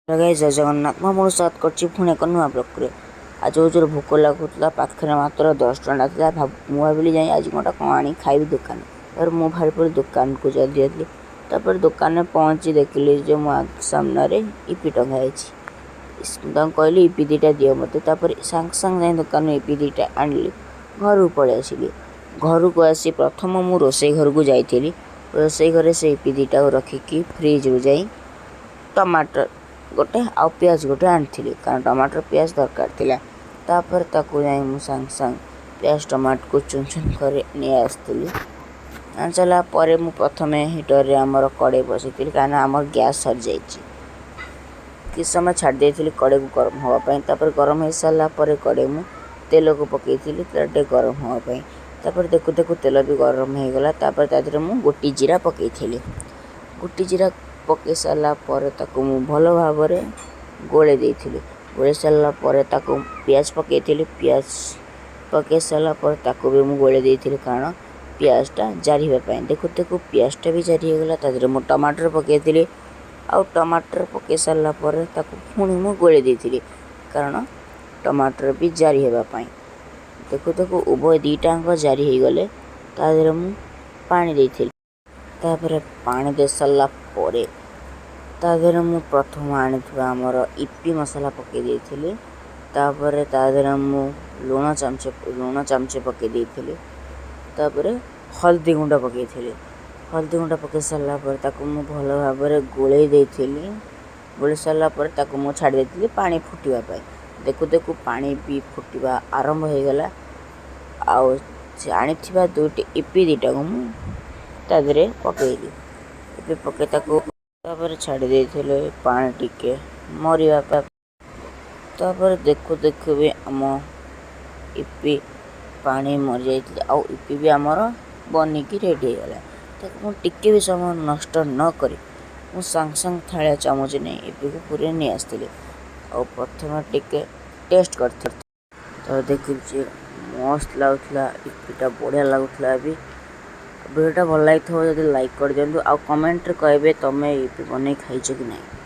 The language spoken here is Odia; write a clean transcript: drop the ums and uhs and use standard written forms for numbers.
ଗାଇସ୍, ଜୟ ଜଗନ୍ନାଥ। ମୁଁ ଆପଣଙ୍କୁ ସ୍ୱାଗତ କରୁଛି ପୁଣି ଏକ ନୂଆ ବ୍ଲଗ୍ରେ। ଆଜି ବହୁତ ଜୋରେ ଭୋକ ଲାଗୁଥିଲା। ପାଖରେ ମାତ୍ର 10 ଟଙ୍କା ଥିଲା। ମୁଁ ଭାବିଲି ଯାଇ ଆଜି ଗୋଟେ କ'ଣ ଆଣି ଖାଇବି ଦୋକାନ। ତାପରେ ମୁଁ ବାହାରି ପଡ଼ିଲି ଦୋକାନକୁ ଜଲ୍ଦି ଜଲ୍ଦି। ତାପରେ ଦୋକାନରେ ପହଞ୍ଚି ଦେଖିଲି ଯେ ମୋ ସାମ୍ନାରେ ଇପି ଟଙ୍ଗା ହେଇଛି। ତାଙ୍କୁ କହିଲି, "ଇପି ଦୁଇଟା ଦିଅ ମୋତେ।" ତାପରେ ସାଙ୍ଗେ ସାଙ୍ଗେ ଯାଇ ଦୋକାନରୁ ଇପି ଦୁଇଟା ଆଣିଲି, ଘରକୁ ପଳେଇ ଆସିଲି। ଘରକୁ ଆସି ପ୍ରଥମ ମୁଁ ରୋଷେଇ ଘରକୁ ଯାଇଥିଲି। ରୋଷେଇ ଘରେ ସେ ଇପି ଦୁଇଟାକୁ ରଖିକି ଫ୍ରିଜ୍ରୁ ଯାଇ ଟମାଟର ଗୋଟେ ଆଉ ପିଆଜ ଗୋଟେ ଆଣିଥିଲି, କାରଣ ଟମାଟର ପିଆଜ ଦରକାର ଥିଲା। ତାପରେ ତାକୁ ଯାଇ ମୁଁ ସାଙ୍ଗେ ସାଙ୍ଗେ ପିଆଜ ଟମାଟୋକୁ ଚୁନ ଚୁନ କରି ନେଇ ଆସିଥିଲି। ଆଣି ସାରିଲା ପରେ ମୁଁ ପ୍ରଥମେ ହିଟରରେ ଆମର କଡ଼େଇ ବସେଇଥିଲି, କାରଣ ଆମର ଗ୍ୟାସ୍ ସରିଯାଇଛି। କିଛି ସମୟ ଛାଡ଼ି ଦେଇଥିଲି କଡ଼େଇକୁ ଗରମ ହେବା ପାଇଁ। ତାପରେ ଗରମ ହେଇସାରିଲା ପରେ କଡ଼େଇ ମୁଁ ତେଲକୁ ପକାଇଥିଲି ତେଲ ଟିକେ ଗରମ ହେବା ପାଇଁ। ତାପରେ ଦେଖୁ ଦେଖୁ ତେଲ ବି ଗରମ ହେଇଗଲା। ତାପରେ ତା ଦେହରେ ମୁଁ ଗୋଟି ଜିରା ପକାଇଥିଲି। ଗୋଟି ଜିରା ପକାଇ ସାରିଲା ପରେ ତାକୁ ମୁଁ ଭଲ ଭାବରେ ଗୋଳେଇ ଦେଇଥିଲି। ଗୋଳେଇ ସାରିଲା ପରେ ତାକୁ ପିଆଜ ପକାଇଥିଲି। ପିଆଜ ପକାଇ ସାରିଲା ପରେ ତାକୁ ବି ମୁଁ ଗୋଳେଇ ଦେଇଥିଲି, କାରଣ ପିଆଜଟା ଜାରି ହେବା ପାଇଁ। ଦେଖୁ ଦେଖୁ ପିଆଜଟା ବି ଜାରି ହେଇଗଲା। ତା ଦେହରେ ମୁଁ ଟମାଟର ପକାଇଥିଲି ଆଉ ଟମାଟର ପକାଇ ସାରିଲା ପରେ ତାକୁ ପୁଣି ମୁଁ ଗୋଳେଇ ଦେଇଥିଲି, କାରଣ ଟମାଟର ବି ଜାରି ହେବା ପାଇଁ। ଦେଖୁ ଦେଖୁ ଉଭୟ ଦୁଇଟାଙ୍କ ଜାରି ହେଇଗଲେ। ତା ଦେହରେ ମୁଁ ପାଣି ଦେଇଥିଲି। ତାପରେ ପାଣି ଦେଇ ସାରିଲା ପରେ ତା ଦେହରେ ମୁଁ ପ୍ରଥମ ଆଣିଥିବା ଆମର ଇପି ମସଲା ପକାଇ ଦେଇଥିଲି। ତାପରେ ତା ଦେହରେ ମୁଁ ଲୁଣ ଚାମଚେ ପକାଇ ଦେଇଥିଲି। ତାପରେ ହଳଦୀ ଗୁଣ୍ଡ ପକାଇଥିଲି। ହଳଦୀ ଗୁଣ୍ଡ ପକାଇ ସାରିଲା ପରେ ତାକୁ ମୁଁ ଭଲ ଭାବରେ ଗୋଳେଇ ଦେଇଥିଲି। ଗୋଳେଇ ସାରିଲା ପରେ ତାକୁ ମୁଁ ଛାଡ଼ି ଦେଇଥିଲି ପାଣି ଫୁଟିବା ପାଇଁ। ଦେଖୁ ଦେଖୁ ପାଣି ବି ଫୁଟିବା ଆରମ୍ଭ ହେଇଗଲା ଆଉ ସେ ଆଣିଥିବା ଦୁଇଟି ଇପି ଦୁଇଟାକୁ ମୁଁ ତା ଦେହରେ ପକାଇଲି। ଇପି ପକାଇ ତାକୁ ତାପରେ ଛାଡ଼ି ଦେଇଥିଲି ପାଣି ଟିକେ ମରିବା ପାଇଁ। ତାପରେ ଦେଖୁ ଦେଖୁ ବି ଆମ ଇପି ପାଣି ମରିଯାଇଥିଲା ଆଉ ଇପି ବି ଆମର ବନିକି ରେଡ଼ି ହେଇଗଲା। ତାକୁ ମୁଁ ଟିକେ ବି ସମୟ ନଷ୍ଟ ନ କରି ମୁଁ ସାଙ୍ଗେ ସାଙ୍ଗେ ଥାଳିଆ ଚାମଚ ନେଇ ଇପିକୁ ପୁରେଇ ନେଇ ଆସିଥିଲି ଆଉ ପ୍ରଥମେ ଟିକେ ଟେଷ୍ଟ କରିଥିଲି। ତ ଦେଖିଲି ଯେ ମସ୍ତ ଲାଗୁଥିଲା ଇପିଟା, ବଢ଼ିଆ ଲାଗୁଥିଲା ବି। ଭିଡ଼ିଓଟା ଭଲ ଲାଗିଥିବ ଯଦି ଲାଇକ୍ କରିଦିଅନ୍ତୁ ଆଉ କମେଣ୍ଟରେ କହିବେ, ତମେ ଇପି ବନେଇ ଖାଇଛ କି ନାହିଁ।